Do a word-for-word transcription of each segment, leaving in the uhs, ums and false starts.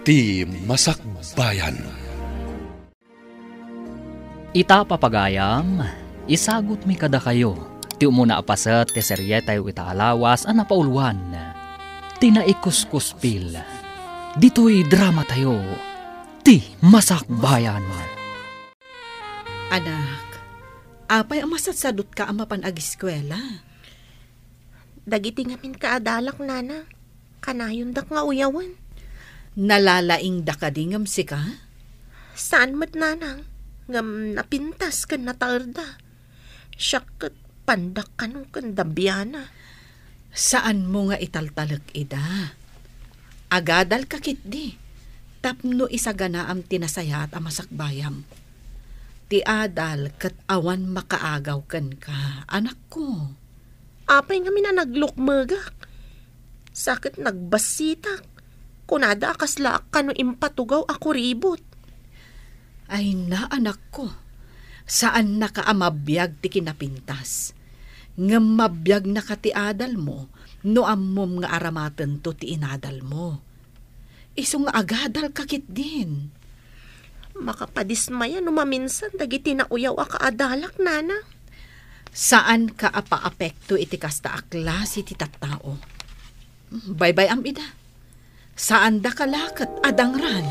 Ti Masakbayan. Ita, papagayam, isagutmi kadakayo ti umuna a paset ti serietayo ita a lawas a napauluan, ti Naikuskuspil. Ditoy dramatayo, Ti Masakbayan. Anak, apay a masadsadutka a mapan agiskuela? Dagiti ngamin kaadalak, nanang, kanayondak nga uyawen. Nalalaingda kadi ngem sika? Saan met, nanang, ngem napintas ken nataerda. Siak ket pandak kano ken da Biana. Saanmo nga italtalek ida. Agadalka ketdi, tapno isaganaam ti nasayaat a masakbayam. Ti adal ket awan makaagaw kenka, anakko. Apay ngamin a naglukmegak? Sa ket nagbassitak. Kunada a kaslaak kano impatugaw a kuribot. Ay na, anakko, saannaka a mabiag ti kinapintas. Ngem mabiagnaka ti adalmo no ammom nga aramatento ti inadalmo. Isu nga agadalka ketdin. Makapadismaya no maminsan dagiti nauyaw a kaadalak, nana. Saanka a paapekto iti kasta a klase ti tattao. Baybay-am ida. Saandaka la ket a dangran.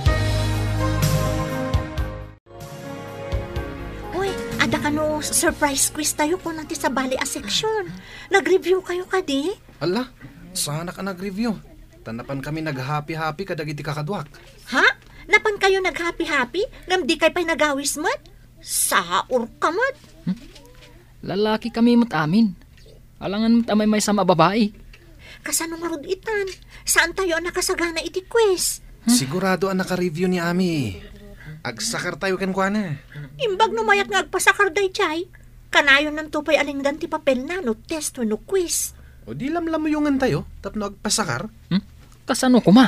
Uy, adda kano surprise quiz tayo kuna ti sabali a section. Nag-review kayo kadi? Ala, saanak a nag-review. Ta napan kami nag-happy-happy kadagiti kakaduak. Ha? Napan kayo nag-happy-happy? Ngem di kay pay nagawis met? Saor ka met. Hmm? Lalaki kami met amin. Alangan met a maymaysa a babai. Kasano ngarud itan? Saan tayo a nakasagana iti quiz? Hmm? Sigurado a naka-review ni Ami. Agsakar tayo kenkuana. Imbag no mayat nga agpasakar daydiay, kanayonnanto pay a lingdan ti papelna no test wenno quiz. O di lamlamuyongan tayo tapno agpasakar? Hmm? Kasano kuma?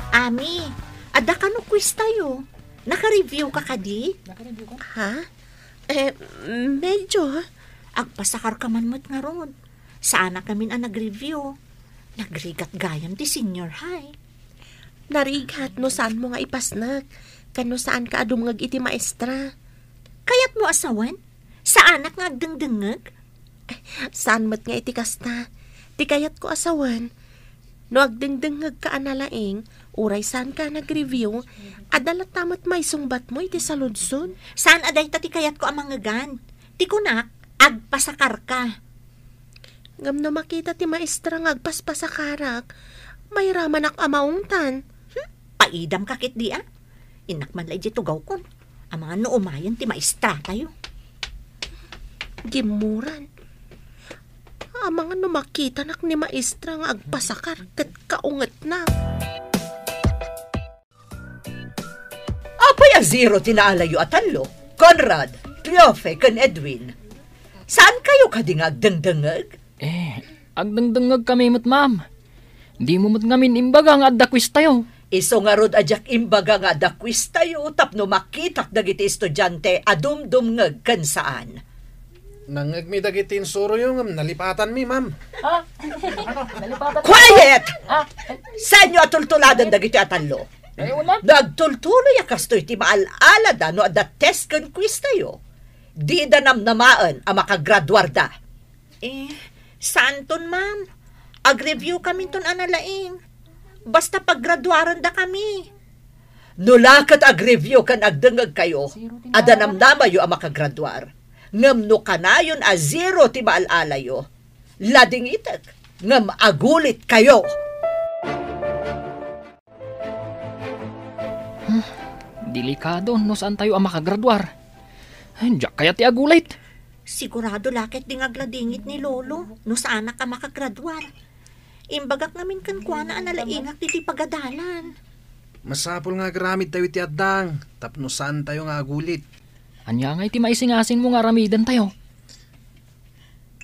Ami, adda kano quiz tayo? Naka-review ka kadi? Naka-review ka? Ha? Eh, medyo. Agpasakar ka man met ngarud. Saanak ngamin a nag-review. Nagrigat gayam ti senior high. Narigat no saanmo nga ipasnek, ken no saanka a dumngeg iti maestra. Kayatmo a sawen? Saanak nga agdengdengngeg? Saan met nga iti kasta. Ti kayatko a sawen, no agdengdengngegka a nalaing, uray saanka a nag-review, adda latta met maisungbatmo iti saludsod. Saan a dayta ti kayatko a mangngegan. Ti kunak, agpasakarka. Ngem no makita ti maestra nga agpaspasakarak, mairamanak a maungtan. Hmm? Paidamka ketdi a. Innak man la idiay tugawkon. Amangan no umayen ti maestra tayo. Gimmuran. Amangan no makitanak ni maestra nga agpasakar ket kaungetna. Apay a zero ti naalayo a tallo? Conrad, Triofe, ken Edwin. Saan kayo kadi nga agdengdengngeg? Eh, agdengdengngeg kami met, ma'am. Dimo met ngamin imbaga nga adda quiz tayo. Isu ngarud a diak imbaga nga adda quiz tayo tapno makitak dagiti estudiante a dumdumngeg ken saan. Nangngegmi dagiti insuroyo ngem nalipatanmi, ma'am. Ha? Nalipatan? Quiet! Ha? Saanyo a tultuladen dagiti a tallo? Ay, wala. No agtultuloy a kastoy ti maal-alada no adda test ken quiz tayo, dida namnamaen a makagraduarda. Eh, saanton, ma'am? Ag-review kaminton a nalaing. Basta paggraduarenda kami. No la ket ag-review ken agdengngeg kayo, adda namnamayo a makagraduar. Ngem no kanayon a zero ti maal-alayo, ladingitek ngem agulit kayo. Hmm, delikado no saan tayo a makagraduar. Ay, diak kayat ti agulit. Sigurado la ket di nga agladingit ni Lolo no saanak a makagraduar. Imbagak ngamin kenkuana a nalaingak ditoy pagadalan. Masapul nga agaramid tayo iti addang tapno saan tayo nga agulit. Ania ngay ti maisingasingmo nga aramiden tayo?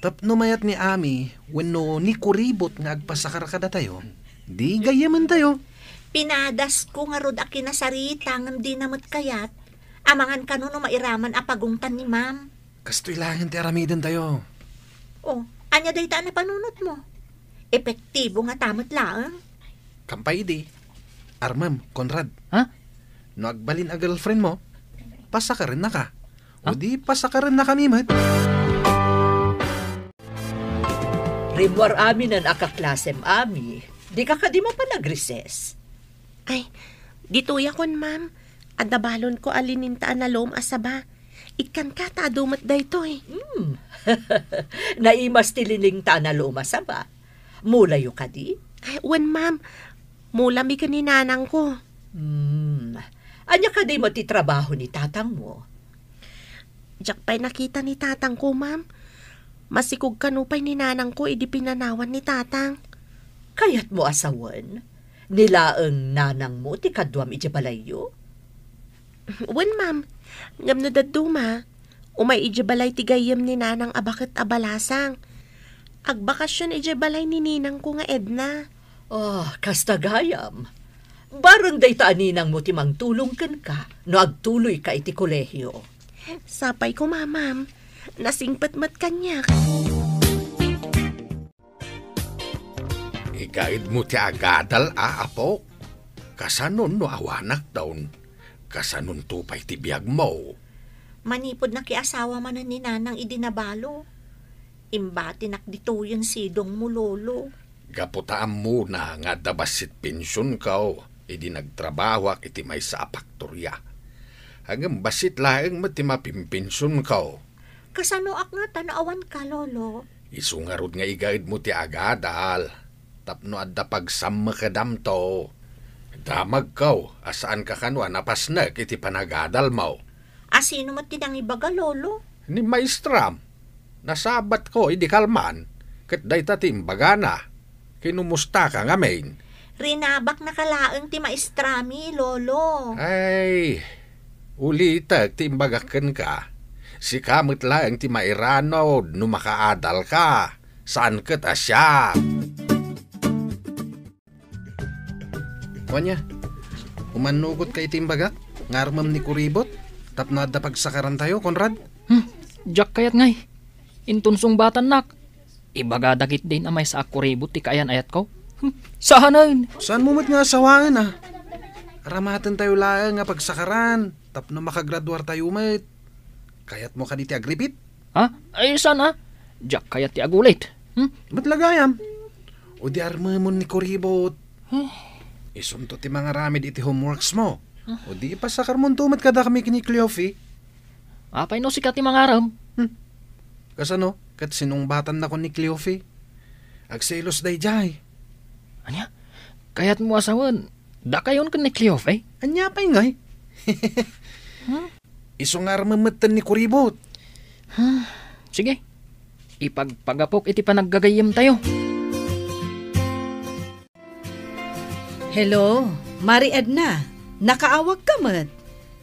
Tapno mayat ni Ami wenno ni Kuribot nga agpasakar kadatayo, di gayyamen tayo. Pinadasko ngarud a kinasarita ngem dina met kayat, amangan kano no mairaman a pagungtan ni Ma'am. Kastoy laengen ti aramiden tayo. Oh, ania dayta a napanunotmo? Epektibo ngata met laeng? Kampay idi. Armem, Conrad. Ha? No agbalin a girlfriend mo, pasakarennaka. Ha? O di pasakarennakami met. Rimmuar aminen a kaklasem, Ami. Dika kadi mapan agrises? Ay, ditoyakon, ma'am. Adda balonko a lininta a nalom a saba. Ikkanka ta adu met daytoy. Hmm. Naimas ti lininta a nalom a saba. Mulayo kadi? Ay, wen, ma'am. Mulami ken ni nanangko. Hmm. Ania kadi met ti trabaho ni tatangmo? Diak pay nakita ni tatangko, ma'am. Masikog kano pay ni nanangko idi pinanawan ni tatang. Kayatmo a sawen? Ni laeng nanangmo ti kaduam idiay balayyo? Wen, ma'am. Ngem no dadduma, umay idiay balay ti gayyem ni nanang a baket a balasang. Agbakasyon idiay balay ni ninangko nga Edna. Oh, kasta gayam. Bareng dayta a ninangmo ti mangtulong kenka no agtuloyka iti kolehio. Sapay koma, ma'am. Nasingpet met kaniak. Igaedmo ti agadal a, apo? Kasano no awanakton? Kasanonto pay ti biagmo? Manipud nakiasawa manen ni nanang idi nabalo. Imbatinak ditoyen sidongmo, lolo. Gapu ta ammona nga adda bassit pensionko idi nagtrabahoak iti maysa a faktoria. Ngem bassit laeng met ti mapimpensionko. Kasanoak ngata no awanka, lolo? Isu ngarud nga igaedmo ti agadal tapno adda pagsammekedamto. Damagko a saanka kano a napasnek iti panagadalmo. A sino met ti nangibaga, lolo? Ni maestram. Nasabatko idi kalman, ket dayta ti imbagana. Kinumustaka ngamin? Rinabaknaka laeng ti maestrami, lolo. Ay, ulitek ti imbagak kenka. Sika met laeng ti mairanod no makaadalka. Saan ket a siak. Wen aya, umannugotka iti imbagak nga armem ni kuribot tapno adda pagsakarantayo, Conrad? Hmm, diak kayat ngay. Inton sungbatannak, ibaga dagiti din a maysa a kuribot ti kaayan-ayatko. Hmm, saanen. Saanmo met nga asawaen, a? Aramatentayo laeng nga pagsakaran tapno makagraduartayo met. Kayatmo kadi ti agripit? Ha? Ay, saan a? Diak kayat ti agulit. Hmm? Met la gayam. O di armemon ni kuribot. Huh? Isunto ti mangaramid iti homeworksmo. Huh? O di pasakarmonto met kadakami ken ni Cleofe. Apay no sika ti mangarem? Hmm. Kasano? Ket sinungbatannakon ni Cleofe. Agselos daydiay. Ania? Kayatmo a sawen, dakayon ken ni Cleofe? Ania pay ngay? Hmm? Isu nga armem metten ni kuribot. Hmm. Sige. Ipagpagapok iti panaggagayyemtayo. Hello, Mari Edna. Nakaawagka met?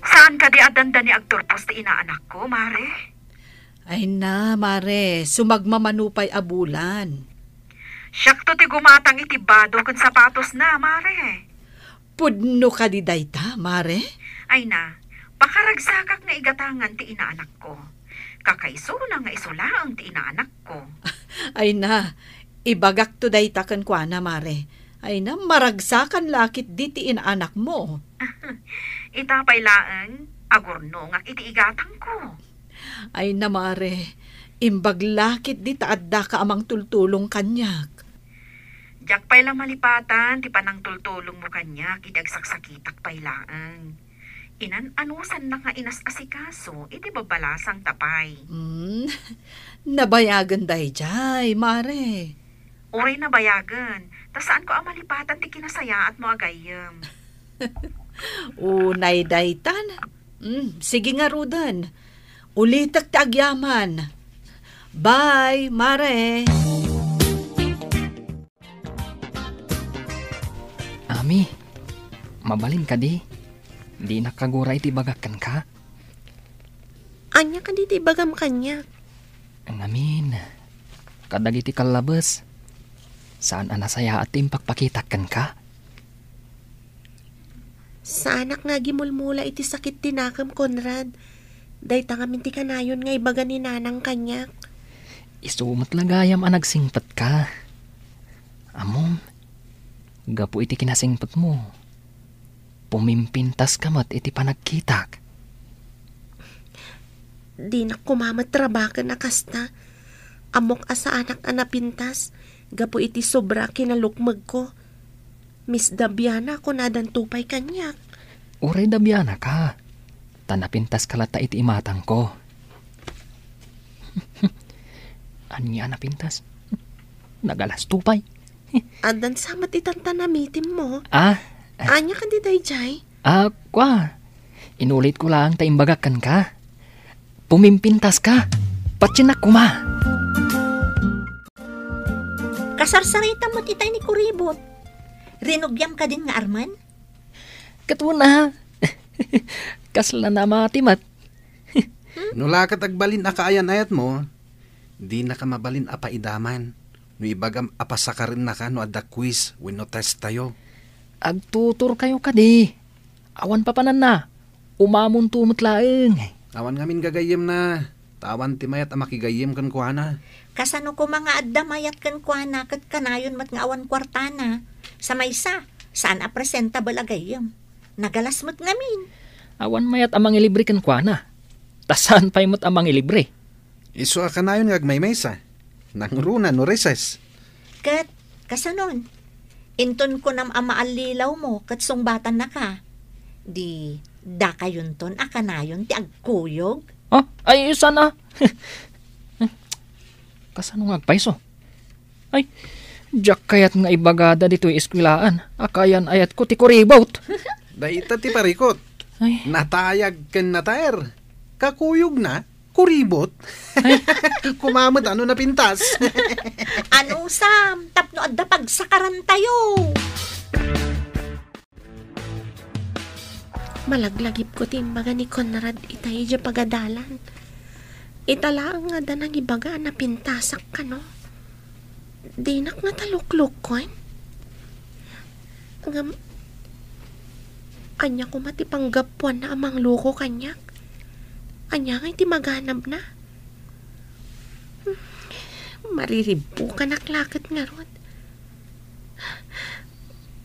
Saan kadi a dandani agturpos ti inaanakko, Mare? Ay na, Mare, sumagmamano pay a bulan. Siakto ti gumatang iti bado ken sapatosna, Mare. Pudno kadi dayta, Mare? Ay na, pakaragsakak nga igatangan ti inaanakko. Kakaisuna nga isu laeng ti inaanakko. Ay na, ibagakto dayta kenkuana, Mare. Ay na, maragsakan la ketdi ti inaanakmo. Ita pay laeng, agurnongak iti igatangko. Ay na, Mare, imbag la ketdi ta addaka a mangtultulong kaniak. Diak pay la malipatan ti panangtultulongmo kaniak idi agsaksakitak pay laeng. Inan-anusannak nga inas-asikaso iti babalasangta pay. Hmm, nabayagen daydiay, Mare. Uray nabayagen, ta saanko a malipatan ti kinasayaatmo a gayyem. Unay daytan. Hmm, sige ngaruden. Ulitek ti agyaman. Bye, Mare. Ami, mabalin kadi? Dinak kagura iti ibagak kenka? Ania kadi ti ibagam kaniak? Ngamin, kadagiti kallabes, saan a nasayaat ti impakpakitak kenka? Saanak nga agimulmula iti sakit ti nakem, Conrad. Dayta ngamin ti kanayon nga ibaga ni Nanang kaniak. Isu met la gayam a nagsingpetka. Ammom, Gapu iti kinasingpetmo, pumimpintaska met iti panagkitak. Dinak koma met rabaken a kasta. Ammok a saanak a napintas gapu iti sobra a kinalukmegko. Miss Dabiana, kunadanto pay kaniak. Uray Dabianaka, ta napintaska latta iti imatangko. Ania a napintas? Nagalasto pay. Addan sa met itan ta namitimmo. Ah? Ania kadi daydiay? Ah, kua. Inulitko laeng ta imbagak kenka. Pumimpintaska. Patiennak koma. Kasarsaritam met itay ni Kuribot. Rinugiam kadin nga armen? Ket wen a. Kasla namati met. No la ket agbalin a kaayan-ayatmo, dinaka mabalin a paidaman no ibagam a pasakarennaka no adda quiz wenno testtayo. Agtuturkayo kadi. Awan papananna. Umamonto met laeng. Awan ngamin gagayyemna. Ta awan ti mayat a makigayyem kenkuana. Kasano koma nga adda mayat kenkuana ket kanayon met nga awan kuartana? Sa maysa, saan a presentable a gayyem. Nagalas met ngamin. Awan mayat a mangilibre kenkuana. Ta saan pay met a mangilibre. Isu a kanayon nga agmaymaysa. Nangruna no recess. Ket, kasanon? Inton kunam a maallilawmo ket sungbatannaka, di dakayonton a kanayon ti agkuyog? Ah, ay, saan a? Kasano nga agpayso? Ay, diak kayat nga ibagada ditoy eskuelaan a kaayan-ayatko ti Kuribot. Dayta ti parikut. Ay. Natayag ken nataer. Kakuyogna, Kuribot. Ay. Koma met no napintas. Anusam, tapno adda pagsakarantayo. Malaglagipko ti imbaga ni Conrad itay idiay pagadalan. Ita laeng nga adda nangibaga a napintasak kano. Dinak ngata luklukkon. Ngem, ania koma ti panggapuanna a mangluko kaniak? Ania ngay ti maganabna? Mariribbukanak la ket ngarud.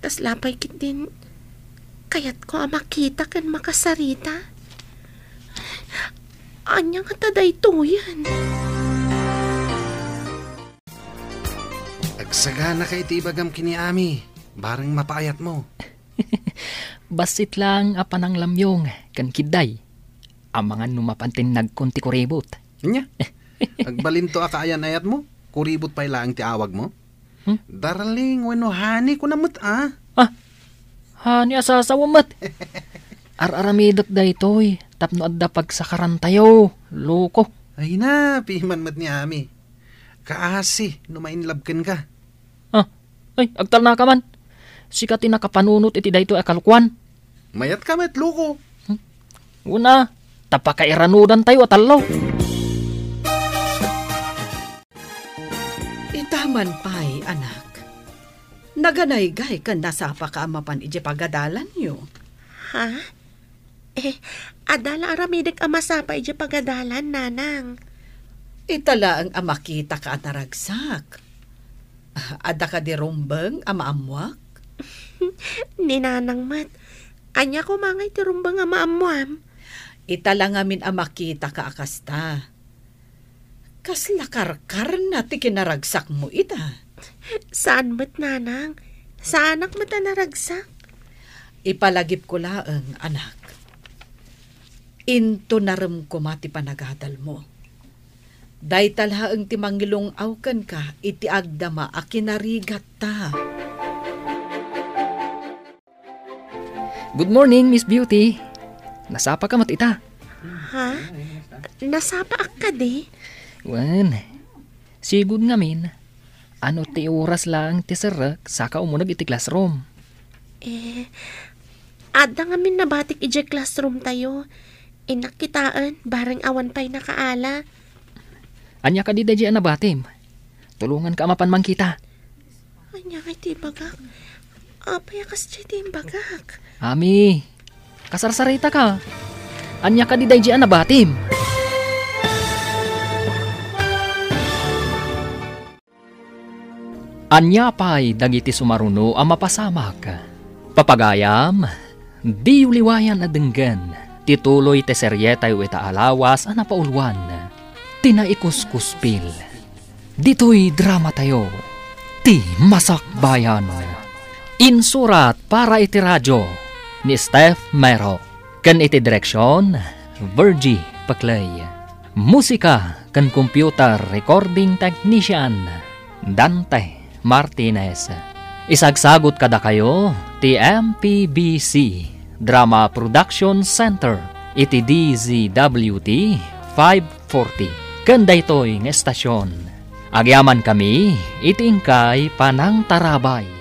Kasla pay ketdin kayatko a makita ken makasarita. Ania ngata daytoyen? Agsaganaka iti ibagam ken ni Ami, bareng mapaayatmo. Bassit laeng a pananglamyong ken kidday. Amangan no mapan ti nagkun ti Kuribot. Ania? Agbalinto a kaayan-ayatmo? Kuribot pay laeng ti awagmo? Hmm? Darling wenno honey kunam met a? Ah, honey a sasawa met. Ar-aramidek daytoy tapno adda pagsakarantayo, loko. Ay na, piman met ni Ami. Kaasi no ma-inlove kenka. Ah, ay, agtalnaka man. Sika ti nakapanunot iti daytoy a kalokuan. Mayatka met, loko. Hmm? Una, ta pakairanudantayo a tallo. Ita man pay, anak. Naganaygay ken nasapaka a mapan idiay pagadalanyo. Ha? Eh, adda la aramidek a masapa idiay pagadalan, nanang. Ita laeng a makitaka a naragsak. Adda kadi rumbeng a maammoak? Ni nanang met. Ania koma ngay ti rumbeng a maammoam? Ita la ngamin a makitaka a kasta. Kasla karkarna ti kinaragsakmo ita. Saan met, nanang. Saanak met a naragsak. Ipalagipko laeng, anak. Intunarem koma ti panagadalmo. Dayta laeng ti mangilung-aw kenka iti agdama a kinarigatta. Good morning, Miss Beauty. Nasapaka met ita? Ha? Nasapaak kadi? Wen, sigud ngamin, ano ti oras laeng ti serrek saka umuneg iti classroom? Eh, adda ngamin nabatik idiay classroom tayo. Innak kitaen, bareng awan pay nakaala. Ania kadi daydiay a nabatim? Tulonganka a mapan mangkita. Ania ngay ti ibagak? Apay a kasdiay ti imbagak? Ami, kasarsarita ka. Ania kadi daydiay a nabatim? Ania pay dagiti sumaruno a mapasamak? Papagayam, diyo liwayan a denggen ti tuloy ti serietayo ita a lawas a napauluan, ti Naikuskuspil. Ditoy dramatayo, ti Masakbayan. Insurat para iti radio ni Steph Mero, ken iti direksyon, Virgie Paclay. Musika ken computer recording technician, Dante Martinez. Isagsagut kadakayo ti M P B C Drama Production Center iti D Z W T five forty. Ken daytoy nga estasyon, agyamankami iti inkay panangtarabay.